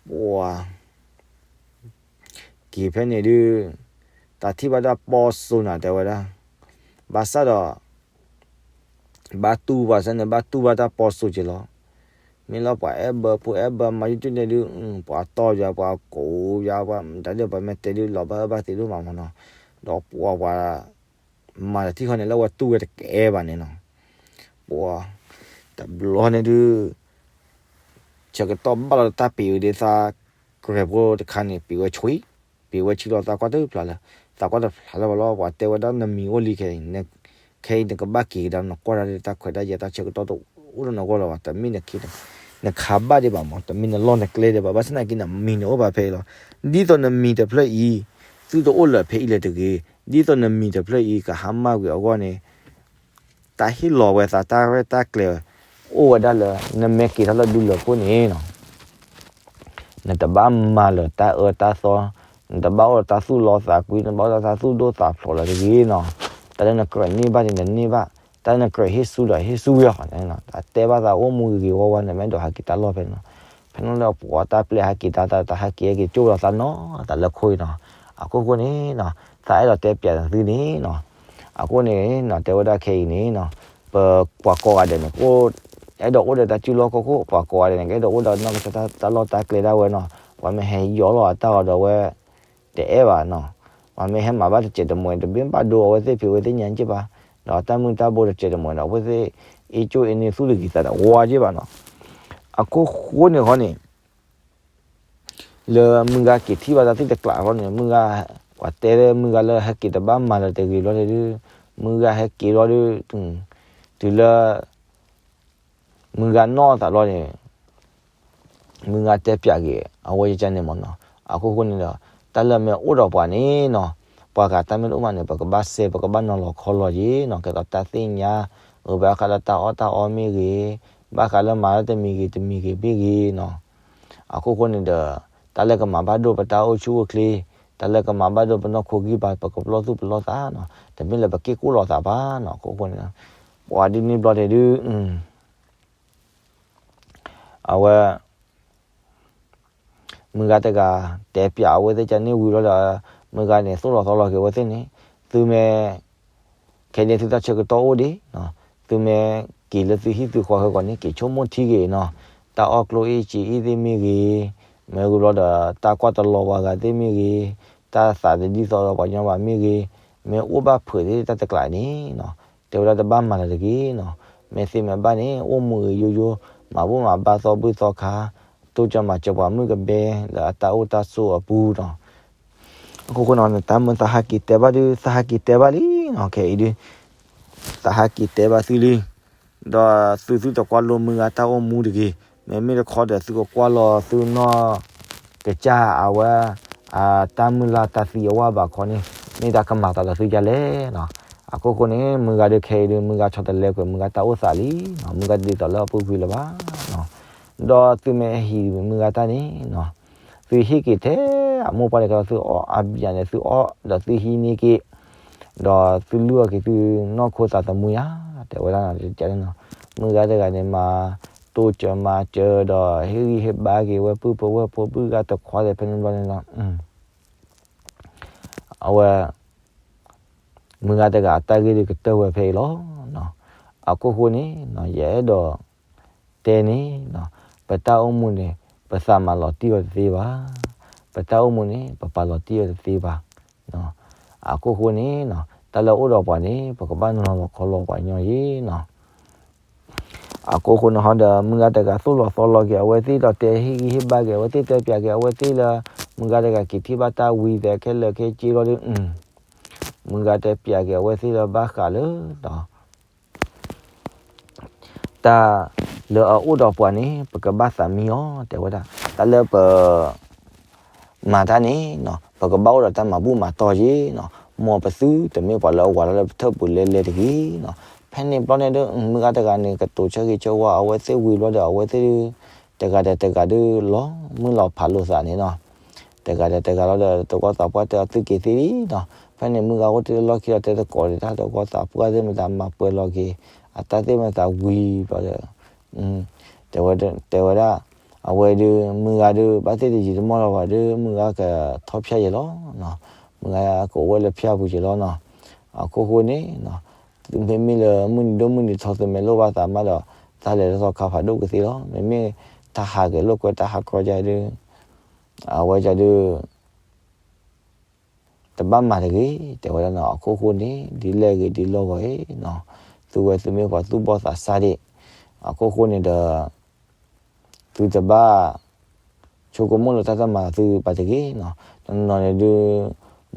ပှၤ က့ၤဖဲန့ၣ်ဒုး တၢ်ထံၣ်ဘၣ်ဒၣ်ပီစိၤနၤတဲဝဲဒၣ်, ဘၣ်ဆၣ်ဒီး ဘၣ်တူၢ်ဘၣ်စ့ၢ်န့ၣ် ဘၣ်တူၢ်ဘၣ်တၢ်ပီစိၤက့ၤလီၤ. မ့ၢ်လီၤပှၤအဲၣ်ဘၢဖိအဲၣ်ဘၢမၤယုၢ်တန့ၢ်ဒုး ပှၤတီၢ်ယၤ ပှၤကိးယၤ ပှၤတၢ်ဒ်ပှၤမ့ၢ်တဲဒုး လီၤဘၣ်အၢဘၣ်သီဒိၣ်မးမးနီၤ. ဒီးပှၤပှၤ မၤတထံၣ်ဃီန့ၣ် လၢဝဲတူၢ်ဝဲတကဲဘၣ်န့ၣ်နီၤ. ပှၤ တဘျီန့ၣ်ဒုး ဆၢကတီၢ်ဘၣ်လီၤတၢ်ပံာ်ဝဲဒ်သး ကြဲးဖိတခါန့ၣ် ပံာ်ဝဲဆံး ပံာ်ဝဲဆံးလီၤသးကွၢ်တဖျါလၢ သးကွၢ်တဖျါလၢၤဘၣ်လီၤ. ပှၤတဲဝဲဒၣ်နမံၤအိၣ်လံခဲအံၤ ခဲအံၤနကဘၣ်က့ၤကဒါ နကွၢ်တၢ်ဒ်တၢ်ခွဲးတၢ်ယာ်တၢ်ဆၢကတီၢ်တအိၣ်ဒီးနဂီၢ်လၢၤဘၣ်. တမ့ၢ်နခါဘၣ်ဒံးဘၣ်မး တမ့ၢ်နလီၢ်နကျဲဒံးဘၣ် ဘၣ်ဆၣ်သနာ်က့နမံၤန့ၣ်အိၣ်ဘၣ်ဖဲအံၤလီၤ. ဒ်သိးနမံၤတဖျၢၣ်အံၤ သုတအိၣ်လၢၤဖဲအံၤလၢၤတဂ့ၤ. ဒ်သိးနမံၤတဖျၢၣ်အံၤ ကဟါမၢ်ကွံာ်အဂီၢ်န့ၣ် တၢ်ဟ့ၣ်လီၤဝဲသးတၢ်ရဲၣ်တၢ်ကျဲၤ အိၣ်ဝဲဒၣ်လၢ နမ့ၢ်က့ၤထီၣ်လၢဒူလၢၢ်ခိၣ်န့ၣ်နီၤ နတဘၣ်မၤလၢၤတၢ်အၢတၢ်သီ, နတဘၣ်အိၣ်ဒီးတၢ်သူၣ်လီသးကွံ, နတဘၣ်အိၣ်ဒီးတၢ်သူၣ်ဒိၣ်သးဖျိးလၢၤတဂ့ၤနီၤ. တၢ်လၢနကြၢးန့ၢ်ဘၣ်န့ၣ် နန့ၢ်ဘၣ်, တၢ်လၢနကြၢးဟ့ၣ်ဆူဒီးဟ့ၣ်ဆူဝံၤအီၤ, တၢ်တဲဘၣ်သးအိၣ်မူဂ့ၤဂ့ၤဝါဝါန့ၣ် မ့ၢ်ဒိးဟးက့ၤတၢ်လီၢ်ဖဲန့ၣ်နီၤ. ဖဲန့ၣ်လၢပှၤတၢ်ပျဲဟးက့ၤတၢ် တၢ်ဟးက့ၤဟဲက့ၤကၠိၣ်လီၤသးနီၤ တၢ်လၢခိၣ်အံၤနီၤ. အခိၣ်ဃိန့ၣ်နီၤ သးအဲၣ်ဒိးတဲပျးသုန့ၣ်နီၤ. အဃိန့ၣ်နီၤ တဲဝဲဒၣ်ခဲအံၤန့ၣ်နီၤ ပပှၤကိးဂၤဒဲးန့ၣ် အဲၣ်ဒိးအိၣ်ဒီးတၢ်စုလီၢ်ခီၣ်ခိၣ်, ပှၤကိးဂၤဒဲးန့ၣ် ကအဲၣ်ဒိးအိၣ်ဒီးနီၢ်ကစၢ်တၢ်လီၢ်တၢ်ကျဲဒၣ်ဝဲနီၤ. ပှၤမ့ၢ်ဟဲယီၤလီၤအတၢ်အီၤဒီးဝဲ တအဲၣ်ဘၣ်နီၤ. ပှၤမ့ၢ်ဟဲမၤဘၣ်တစဲးတမှဲၤ တဘ့ၣ်ဘၣ်ဒိအဝဲသ့ၣ်ဖံးဝဲသ့ၣ်ညါက့ၢ်ဘၣ်, ဒီးတၢ်မုၢ်တၢ်ဘိတစဲးတမှဲၤဒီး အဝဲသ့ၣ်အ့ၣ်ကၠိၣ်အ့ၣ်န့ၢ်သူၣ်တဂ့ၤသးတဝါက့ၢ်ဘၣ်နီၤ. အခိၣ်ဃိန့ၣ်ဃီန့ၣ် လၢမုၢ်ဂၤက့ၤထံၣ်ဘၣ်တၢ်သ့ၣ်တကျးဃီန့ၣ် မုၢ်ဂၤ ပှၤတဲလၢမုၢ်ဂၤလၢဟဲက့ၤတဘၣ်မၤလၢၤတဂ့ၤဘျီန့ၣ်ဒုး မုၢ်ဂၤဟဲက့ၤဘျီဒုး တုၤလၢ မုၢ်ဂၤနီၢ်သးဘျီန့ၣ် မုၢ်ဂၤတဲပျးက့ၤ အဝဲကန့ၣ်မ့ၢ်နီၤ. အခိၣ်ဃိန့ၣ်ဒီး တၢ်လၢမ့ၢ်အိၣ်ဒီးပှၤန့ၣ်နီၤ ပှၤဂၤတၢ်မ့ၢ်တအိၣ်မးန့ၣ် ပကဘၣ်စဲ ပကဘၣ်နီၤလီၤခီလီၤက့ၤနီၤ. ကဲသိးတၢ်သ့ၣ်ညါ အဘၣ်ဃးလၢတၢ်အီၣ်တၢ်အီမ့ၢ်ဂ့ၤ, ဘၣ်ဃးလၢမၤလၢတမံၤဂ့ၤတမံၤဂ့ၤမ့ၢ်ဂ့ၤနီၤ. အခိၣ်ဃိန့ၣ်ဒီး တၢ်လၢကမၤဘၣ်ဒိပတၢ်အိၣ်ဆူၣ်အိၣ်ချ့, တၢ်လၢကမၤဘၣ်ဒိပနီၢ်ခိဂံၢ်ဘါ ပကပလီၢ်သူၣ်ပလီၢ်သးနီၤ. တမ့ၢ်လၢပက့ၢ်ကိၢ်လီၤသးဘၣ်နီၤ. အခိၣ်ဃိန့ၣ် ပှၤဒ်န့ၣ်ဘျီန့ၣ်ဒုး အဝဲ မုၢ်ဂၤတဂၤ တဲပျးအဝဲသ့ၣ်ကန့ၣ်ဝံၤလီၤဒီး မုၢ်ဂၤန့ၣ် သိၣ်လီၤသီလီၤက့ၤအဝဲသ့ၣ်န့ၣ် သုမ့ၢ် ခဲအံၤန့ၣ်သုတၢ်ဆၢကတီၢ်အိၣ်ဒံး, သုမ့ၢ်က့ၤလၢသုဟံၣ်သုဃီဟဲကီးန့ၣ် က့ၤဆိကမိၣ်ထံဂ့ၤနီၤ. တၢ်အီၣ်ကျိၣ်အ့ၣ်စ့အ့ၣ်သ့ၣ်မ့ၢ်ဂ့ၤ, မ့ၢ်ဂ့ၤဘျီဒီး တၢ်ကွၢ်တလီၤပှၤဂၤသ့ၣ်မ့ၢ်ဂ့ၤ, တၢ်သးတဒ်သိးဒီးပှၤကညီဘၣ်မ့ၢ်ဂ့ၤ, မ့ၢ်အိၣ်ဘၣ်ဖုးသ့ၣ်တၢ်တကျးန့ၣ်နီၤ တဲဝဲဒၣ်တဘၣ်မၤလၢၤတဂ့ၤနီၤ. မ့ၢ်သ့မ့ၢ်ဘၣ်န့ၣ် အိၣ်မူဂ့ၤယိယိ, မၤဘူၣ်မၤဘါသီဘူၣ်သီခါ, တိစၢၤမၤစၢၤပှၤမုၣ်ကဘဲလၢအတၢ်အိၣ်တၢ်ဆိးအပူၤနီၤ. အခိၣ်ဃိန့ၣ် နတၢ်မုာ်သးဟးက့ၤတဲဘၣ်ဒုး သးဟးက့ၤတဲဘၣ်လံနီၤ. ခဲအံၤဒုး သးဟးက့ၤတဲဘၣ်သုလံ, ဒီးသုသုတကွၢ်လိမုၢ်ဂၤတၢ်အိၣ်မူတဂ့ၤ. မ့မ့ၢ်တခီဒီးသုကကွၢ်လီၤသုနီၢ်ကစၢ်အဝဲ အတၢ်မုၢ်လၢ်တၢ်သံအဝၢ်ဘၣ်ခီန့ၣ် မ့ၢ်တၢ်ကမၤသးလၢသုဒ်လဲၣ်နီၤ. အခိၣ်ဃိန့ၣ် မုၢ်ဂၤဒုးခဲအံၤဒုး မုၢ်ဂၤဆီတလဲကွံာ်မုၢ်ဂၤတၢ်အိၣ်သးလံနီၤ. မုၢ်ဂၤတဒ်သိးလၢအပူၤကွံာ်လၢၤဘၣ်နီၤ. ဒီးသုမ့ၢ်ဟံးမုၢ်ဂၤတၢ်န့ၣ်နီၤ သုဟ့ၣ်က့ၤထဲအမိၢ်ပှၢ်တခါဒီး သုအီၣ်အါဘျးန့ၣ် သုအီၣ်ဒီးသုဟံးန့ၢ်က့ၤ, ဒီးသုလုၢ်အီၣ်က့ၤသုနီၢ်ခိသးသမူယါ, တဲဝဲဒၣ်နီၤ. မုၢ်ဂၤတဂၤန့ၣ် မၤတိစၢၤမၤစၢၤဒီး ဟ့ၣ်ဂံၢ်ဟ့ၣ်ဘါက့ၤဝဲပုၢ်ဖိဝဲၢ်ဖိ ပုၢ်ဂၤတခွါဒီး ဖဲန့ၣ်ဘျီန့ၣ်ဒီး အဝဲ မုၢ်ဂၤတဂၤအတၢ်ဂ့ၢ်ဒုးကတၢၢ်ဝဲဖဲအံၤလီၤ. အခိၣ်ဃိန့ၣ် ယအဲၣ်ဒိးတဲန့ၣ် ပတၢ်အိၣ်မူန့ၣ် ပသးမၤလီၤတံၢ်အီၤတသ့ဘၣ်. ပတၢ်အိၣ်မူန့ၣ် ပပာ်လီၤတံၢ်အီၤတသ့ဘၣ်. အခိၣ်ဃိန့ၣ် တၢ်လၢအအိၣ်ဒီးပှၤန့ၣ် ပကဘၣ်နီၤလီၤခီလီၤပှၤကညီယ့ၣ်နီၤ. အခိၣ်ဃိန့ၣ်ဟီဒီး မုၢ်ဂၤတဂၤသိၣ်လီၤသီလီၤက့ၤအဝဲသ့ၣ်ဒီး တဲဟ့ၣ်ဂံၢ်ဟ့ၣ်ဘါက့ၤအဝဲသ့ၣ် တဲပျးက့ၤအဝဲသ့ၣ်လၢ မုၢ်ဂၤတဂၤက့ၤထံၣ်ဘၣ်တၢ်ဝံၤသဲခဲလၢာ်ခဲဆ့လီၤဒုး မုၢ်ဂၤတဲပျးက့ၤအဝဲသ့ၣ်လၢဘၣ်ဃးလၢဒီး တၢ်လၢအအိၣ်ဒီးပှၤန့ၣ် ပကဘၣ်သးမံအီၤ တဲဝဲဒၣ်. တၢ်လၢပ မၤတၢ်န့ၣ် ပကဘၣ်အိၣ်ဒီးတၢ်မၤဘူၣ်မၤတီၢ်ယ့ၣ်နီၤ. မ်ပသုတမ့ၢ်ပှၤလၢအဝၤလီၤလၢပထၢၣ်ပူၤလဲလဲတဂ့ၤနီၤ. ဖဲန့ၣ်ဘျီန့ၣ်ဒီး မုၢ်ဂၤတဂၤန့ၣ် ကတိၤဆၢဂ့ၤဆၢဝါအဝဲသ့ၣ်ဝံၤဘျီဒီး အဝဲသ့ၣ် တဂၤဒီးတဂၤဒုး လီၤမုၢ်လီၤဖးလိာ်သးန့ၣ်နီၤ. တဂၤဒီးတဂၤလီၤဒီး တဝီသးပှၢ်တဲအီၤသုက့ၤသ့လံနီၤ. ဖဲန့ၣ်မုၢ်ဂၤအိၣ်တ့ၢ်လၢလီၢ်ခံဒီး တဲသကိးန့ၣ် တၢ်တဝီသးပှၢ်သ့ၣ်မတၤမၤပှဲၤလီၤက့ၤ အတၢ်သ့ၣ်မတၤဝံၤဘျီဒီး တဲဝဲဒၣ် အဝဲဒုး မုၢ်ဂၤဒုး ဘၣ်သ့ၣ်တယံာ်တမီၢ်လၢၤဘၣ်ဒီး မုၢ်ဂၤကထီၣ်ဖၠၣ်ယဲလီၤ. မုၢ်ဂၤကအိၣ်ဝဲလၢဖၠၣ်ပူၤယဲလီၤနီၤ. အခိၣ်ဃိန့ၣ် မ့မ့ၢ်လၢမုၢ်နံၤဒိၣ်မုၢ်နံၤထီသုမ့ၢ်လိၣ်ဘၣ်သးမးဒီး တၢ်လဲၤထီၣ်ခါဖးဒိၣ်ကသ့လီၤ. မ့မ့ၢ်တၢ်ဟးဂဲၤလိာ်ကွဲတၢ်ဟးကီကဒီး အဝဲကဒီး တဘၣ်မၤတဂ့ၤ တဲဝဲဒၣ်နီၤ. အခိၣ်ဃိန့ၣ် ဒ်လဲၣ်ဂ့ၤဒ်လီၢ်ဂီၤအံၤနီၤ, သုဝဲသုမ့ၢ်ပှၤသူၣ်ဘီၣ်သးစၢ်ဒံး, အခိၣ်ဃိန့ၣ်ဒီး သုတဘၣ်ဆိကမိၣ်လၢတၢ်တမၤသုဘၣ်တဂ့ၤနီၤ. တနီၤန့ၣ်ဒုး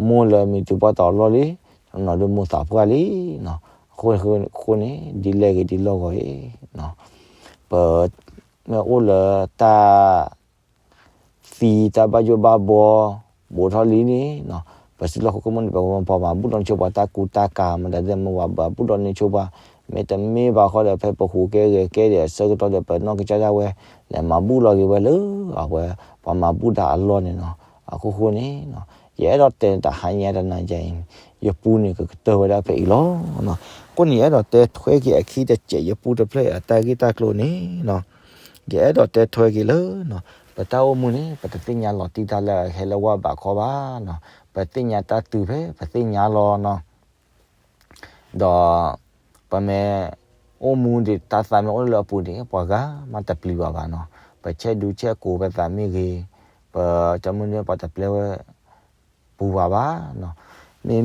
မိၢ်လၢမံၤတုၤပှၢ်တီၤအလီၢ်လံ, တနီၤဒုးမိၢ်သးပှၢ်လံနီၤ. အခိၣ်ဃိန့ၣ် ဒ်လဲၣ်ဂ့ၤဒ်လီၢ်ဂီၤအံၤနီၤ, ပမ့ၢ်အိၣ်လၢတၢ် သံတၢ်ဘၣ်ယိၣ်ဘၣ်ဘီ ဘူးထီၣ်လံန့ၣ်နီၤ, ပစုလီၢ်ခီၣ်ခိၣ်မုၣ်န့ၣ် ပကမၤပှၤမၤဘူၣ်ဒီးန့ၢ်ဆိပှၤတၢ်ကူတၢ်ကၤ မတၤဒ်မ့ၢ်ပှၤမၤဘူၣ်ဒီးန့ၢ်ဆိပှၤ, မ့တမ့ၢ်ဘၣ်ဃီဒီး ဖဲပဟူးကဲဂဲၤကဲဒံးအဆၢကတီၢ်ဒီး ပနီၢ်ကစၢ်ဒၣ်ဝဲ လဲၤမၤဘူၣ်လီၤက့ၤဝဲလၢ အဝဲ ပှၤမၤဘူၣ်တၢ်အလီၢ်န့ၣ်နီၤ. အခိၣ်ဃိန့ၣ်နီၤ, ယအဲၣ်ဒိးတဲတဟါညါတနၤညါအံၤန့ၣ် ယပူန့ၣ် ကကတၢၢ်ဝဲဒၣ်ဖဲအံၤလီၤ. အဃိန့ၣ် ယအဲၣ်ဒိးတဲထွဲက့ၤအခံတစဲး ယပူတဖျၢၣ်အတၢ်ဂ့ၢ်တၢ်ကျိၤန့ၣ်နီၤ, ယအဲၣ်ဒိးတဲထွဲက့ၤလၢ ပတၢ်အိၣ်မူန့ၣ် ပတသ့ၣ်ညါလီၤတံၢ်တၢ်လၢအဟဲလၢဝၢ်ဘးခီဘၣ်နီၤ, ပသ့ၣ်ညါတၢ်တုၤဖဲ ပသ့ၣ်ညါလီၤနီၤ, ဒီး ပမ့ၢ်အိၣ်မူဒံး တၢ်သးမ့ၢ်အိၣ်လၢအပူၤန့ၣ် ပှၤဂၤမးတပျံၤဘၣ်ဘၣ်နီၤ, ပဆဲးဒူဆဲးကိးပသးမ့ၢ်ဂ့ၤ, ပတမုၢ်န့ၣ်ပှၤတပျဲဝဲ ပူၤဘၣ်ဘၣ်နီၤ,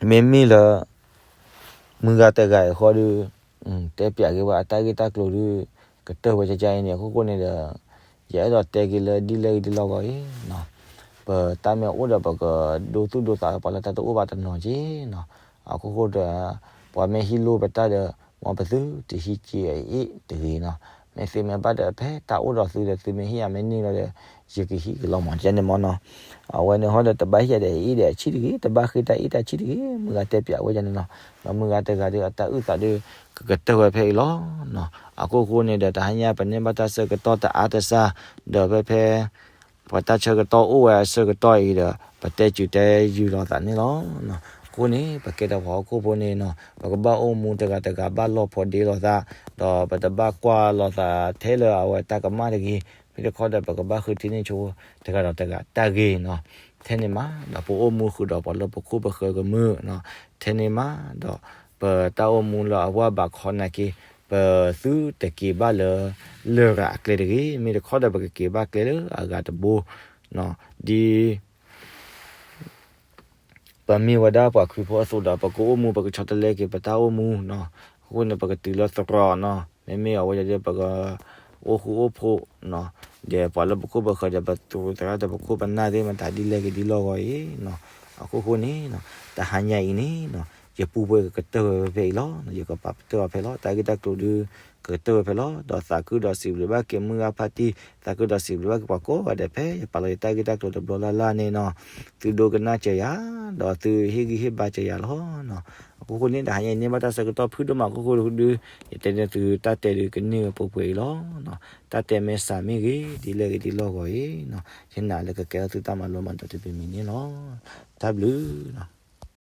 မ့ မ့မ့ၢ်လၢ မုၢ်ဂၤတဂၤအံၤဃီဒီး တဲပၠးက့ၤဝဲအတၢ်ဂ့ၢ်တၢ်ကျိၤဒီး ကတၢၢ်ဝဲကကါအံၤန့ၣ် အခိၣ်ဃိန့ၣ်ဒီး ယအဲၣ်ဒိးတဲက့ၤလၢဒ်လဲၣ်ဂ့ၤဒ်လဲၣ်ဂ့ၤအံၤနီၤ, ပတၢ်မ့ၢ်အိၣ်ဒီးပကဒိသူၣ်ဒိသးပှၤလၢတၢ်တအိၣ်ဘၣ်တနီၤက့ၤနီၤ, အခိၣ်ဃိဒီး ပှၤမ့ၢ်ဟံးလိပတၢ်ဒီး မ်ပသုတဟံးက့ၤအအ့ၣ်တဂ့ၤနီၤ, မ့ၢ်သုမ့ၢ်ဘၣ်ဒီးဖဲတၢ်အိၣ်ဒီးသုဒီး သုမ့ၢ်ဟ့ၣ်ယၤမ့ၢ်န့ၢ်လီၤဒီး ယကဟံးက့ၤလီၤမး ကန့ၣ်မးနီၤ, အဝဲန့ၣ်ဟီဒီးတဘၣ်ဟ့ၣ်ယၤဒီးအအ့ၣ်ဒီးအဆံၣ်တဂ့ၤ, တဘၣ်ဃ့တၢ်အ့ၣ်တၢ်ဆံၣ်တဂ့ၤ, မုၢ်ဂၤတဲပၠးဝဲဒ်န့ၣ်နီၤ, ဒီးမုၢ်ဂၤတဂၤဒီးအတၢ်အုၣ်သးဒီး ကကတၢၢ်ဝဲဖဲအံၤလီၤနီၤ, အခိၣ်ဃိန့ၣ်ဒီးတဟါညါပန့ၢ်ဘၣ်တၢ်ဆၢကတီၢ်တအါတစှၤ, ဒီးဖဲဖဲ ပှၤတၢ်ဆၢကတီၢ်အိၣ်ဝဲအဆၢကတီၢ်အံၤဒီး ပတဲစုၤတဲယုာ်လိာ်သးန့ၣ်လီၤ. အဃိန့ၣ် ပကဲထီၣ်ပှၤဟီၣ်ခိၣ်ဖိန့ၣ်နီၤ ပကဘၣ်အိၣ်မူတဂၤတဂၤဘၣ်လီၢ်ဖိးဒ့လိာ်သး, ဒီးပတဘၣ်ကွၢ်လိာ်သးထဲလၢအဝဲတၢ်ကမၣ်တဂ့ၤ, မ့ၢ်တခီဒီးပကဘၣ်ဃုထံန့ၢ်ဆိတဂၤဒီးတဂၤတၢ်ဂ့ၤနီၤ, ထဲန့ၣ်မး ဒီးပအိၣ်မူဃုာ်ဒီးပှၤလၢပခိၣ်ပဃၢၤကမုာ်နီၤ, ထဲန့ၣ်မး ဒီးပတၢ်အိၣ်မူလၢအဝၢ်ဘးခီနာ်က့ ပသုတက့ၤဘၣ်လၢ လရာ်အကျဲတဂ့ၤ, မ့ၢ်တခီဒီးပကက့ၤဘၣ်ကျဲလၢအဂၤတဘိ ဒ် ပမ့ၢ်ဝဲဒၣ်ပှၤခရံာ်ဖိအသိးဒီး ပကအိၣ်မူ ပကဆီတလဲက့ၤပတၢ်အိၣ်မူနီၤ, အဃိန့ၣ် ပကတုၤလၢသရိာ်နီၤ, မ့မ့ၢ်အဝဲဒၣ်ဒီး ပကအိၣ်ဃူအိၣ်ဖိးနီၤ, ဒီးပှၤလၢပခိၣ်ပဃၢၤဒီး ပသရူးသရၣ်ဒီးပခိၣ်ပနၢ်သ့ၣ်မတၤဒ်လဲၣ်ဂ့ၤဒ်လဲၣ်ဂ့ၤအံၤနီၤ, အခိၣ်ဃိန့ၣ်နီၤ, တဟါညါအံၤန့ၣ်နီၤ, ယပူဖိကကတၢၢ်ဝဲဖဲအံၤလီၤ, ယကပာ်ပတၢၢ်အီၤဖဲလီၤ, တၢ်ဂ့ၢ်တၢ်ကျိၤဒုး ကကတၢၢ်ဝဲဖဲလီၤ, ဒီးသးခုဒီးစံးဘျုးဘၣ်က့ၤမုၢ်ဂၤဖါတံၢ်, သးခုဒီးစံးဘျုးဘၣ်က့ၤပှၤကိးဂၤဒဲးဖဲ ယပာ်လီၤယတၢ်ဂ့ၢ်တၢ်ကျိၤတဘျီလၢ်လၢ်န့ၣ်နီၤ, သုဒိကနၣ်စၢၤယၤ, ဒီးသုဟ့ၣ်ဂံၢ်ဟ့ၣ်ဘါစၢၤယၤလီၤနီၤ, အခိၣ်ဃိန့ၣ် တဟါညါအံၤန့ၢ်ဘၣ်တၢ်ဆၢကတီၢ်ဖုၣ်ဒိၣ်မးအခိၣ်ဃိဒုး, ယတဲန့ၢ်သုတၢ်တဲဒုးကန့ၢ်ပှဲၤပှဲၤအံၤလီၤ, တၢ်တဲမ့ၢ်စှၤမ့ၢ်ဂ့ၤ ဒ်လဲၣ်ဂ့ၤဒ်လဲၣ်ဂ့ၤအံၤနီၤ, ယနာ်လၢကကဲထီၣ်သုတၢ်မၤလိမၤဒိးတမံၤမံၤန့ၣ်လီၤ, တၢ်ဘျုးနီၤ.